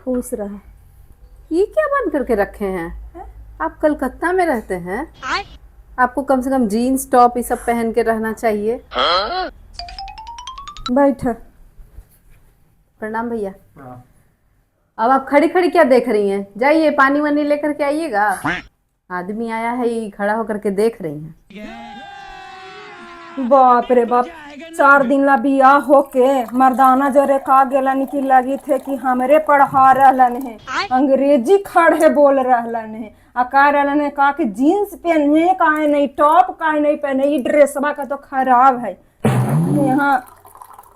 खुश रह। ये क्या बन करके रखे हैं? आप कलकत्ता में रहते हैं, आपको कम से कम जीन्स टॉप ये सब पहन के रहना चाहिए। बैठ। प्रणाम भैया। अब आप खड़ी खड़ी क्या देख रही हैं? जाइए, पानी वानी लेकर के आइएगा। आदमी आया है, ये खड़ा होकर के देख रही हैं। बाप रे बाप, 4 दिन ला बियाह होके मर्दाना जरे का गेलन की लगी थे कि हमरे पढ़ा रहलन है, अंग्रेजी खड़े बोल रहलन है आ कह रहलन है का कि जीन्स पहने काहे नहीं, टॉप काहे नहीं पहने, ई ड्रेसवा का तो खराब है। यहाँ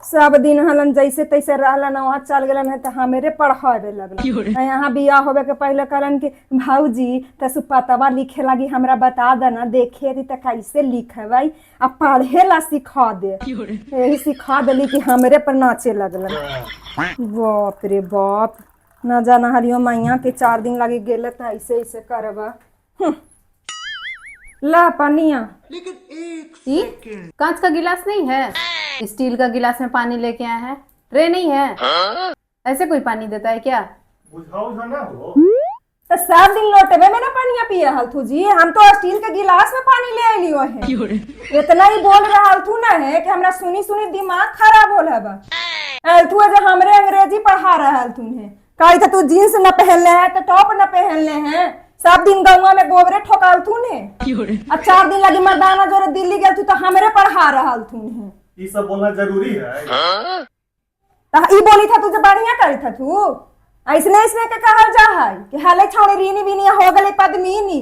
सब दिन हलन जैसे तैसे रहलन, वहाँ चल गेलन है तो हमरे पढ़ावे लगलन। आ यहाँ बियाह होवे के पहले कहलन कि भाऊजी, तसु पतवा लिखे लगी हमरा बता देना, देखे दी त कैसे लिखबै आ पढ़े ला सिखा दे। यही सिखा देली कि हमरे पर नाचे लगलन। बाप रे बाप, न जाना हरियो मैया के 4 दिन लगी गेल त ऐसे ऐसे करबा। ला पनिया। ये कांच का गिलास नहीं है, स्टील का गिलास में पानी लेके आए हैं। ट्रे नहीं है? ऐसे कोई पानी देता है क्या? बुझाओ उझा ना हो। तो सब दिन लोटबे में ना पानिया पिए हलथू जी, हम तो स्टील के गिलास में पानी ले अलियो है। इतना ही बोल रहा हलथू ना है कि हमरा सुनी सुनी दिमाग खराब होल है। बा हलथू है जो हमरे अंग्रेजी पढ़ा रहा हलथू है। कही था तू जीन्स न पहनले है तो टॉप न पहनले हैं, सब दिन गौवा में गोबरे ठोकालथू ने आ 4 दिन लगी मर्दाना जोरे दिल्ली गेल तू तो हमरे पढ़ा रहा हलथू है। ये सब बोलना जरूरी है? त ई बोली था तू जो बढ़िया करी था तू, ऐसने ऐसने के कहल जा है कि हाले छौड़ी रीनी बीनी हो गले पद्मीनी।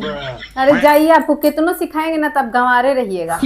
अरे जाइए, आपको कितनों सिखाएंगे ना तब गंवारे रहिएगा।